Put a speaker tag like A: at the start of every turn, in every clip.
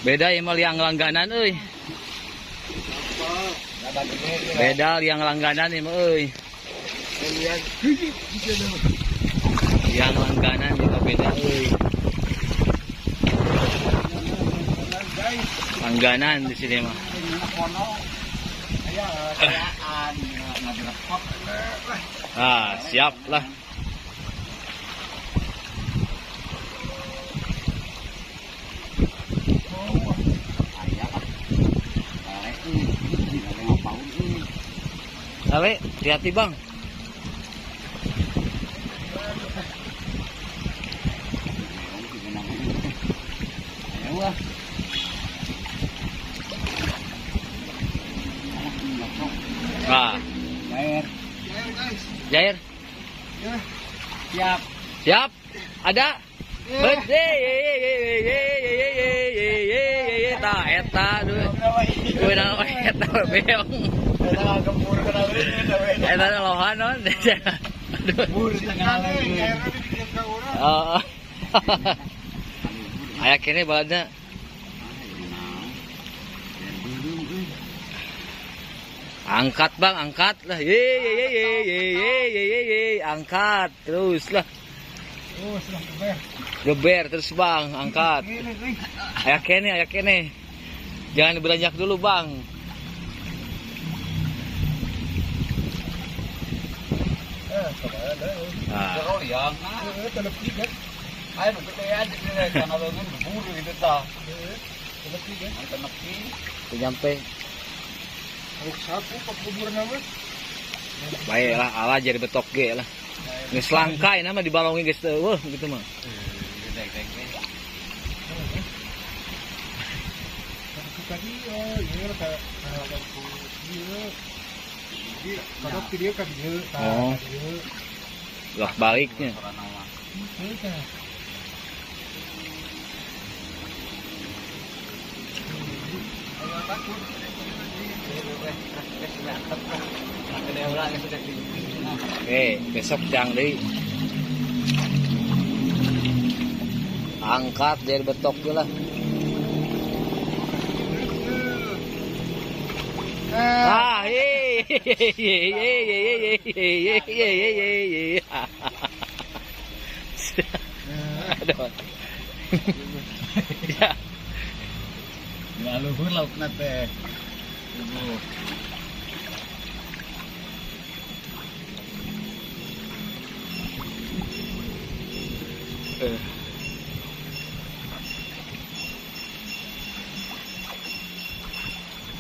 A: Beda ya mah liang langganan euy. Beda liang langganan ya mah euy. Liang langganan juga beda euy. Langganan di sini mah. Ah, siap lah. Ale, hati-hati bang. Ah. Jair.
B: Siap.
A: Siap. Ada. Ta eta duh. Kunaon eta beong. Eta lohan non. Aduh. Aya kene baladna. Angkat bang, angkat lah. Ye ye ye ye ye ye ye ye, angkat terus lah. Geber terus bang, angkat. Ayak kene, ayak kene. Jangan beranjak dulu bang. Nah. Nyampe. Baiklah, ala jadi betok ge lah. Geus langka ini mah dibalongi geus teu eueuh gitu mah. Oh. Lah baliknya. Oke, besok jang deui. Angkat dari betok ge lah. Ah, ye ye ye ye ye ye ye ye. Aduh. Ya.
B: Luhur laukna teh.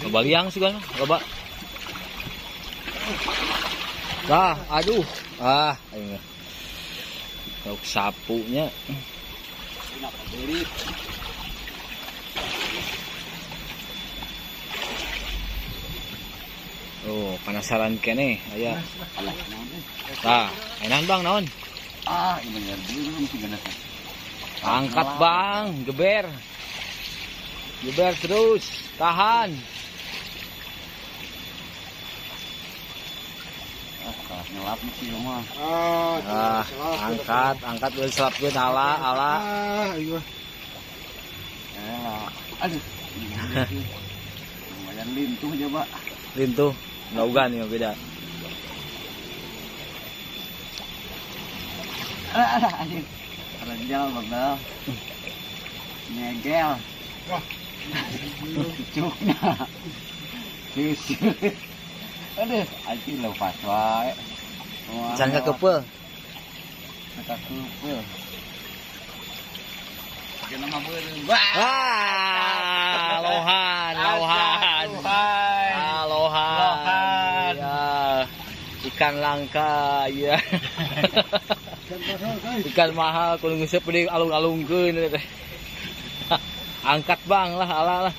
A: Loba liang sih kan, loba. Lah, aduh. Ah, ayo. Lauk sapunya. Oh, penasaran kene, aya. Tah, enak bang naon?
B: Ah, ini bener.
A: Angkat bang, geber. Geber terus, tahan.
B: Ah, nyelap mesti mah.
A: Ah, angkat, angkat dulu selapkeun ala, ala.
C: Ah, iya.
B: Aduh. Lumayan lintuh coba.
A: Lintuh, laugan ya beda.
B: Alah, anjing. Renjal bagdal. Nyegel.
C: Wah.
B: Cukna. Susu. Aduh, anjing lepas wae.
A: Can kakepeul.
B: Kakepeul.
A: Wah, lohan, lohan. Ah, lohan. Ya. Ikan langka, ya. Ikan mahal, kudu nguseup di alung-alungkeun teh. Angkat bang lah, ala lah.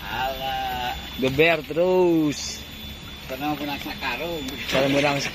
B: Ala.
A: Geber terus.
B: Karena menang sakarung.
A: Cara menang.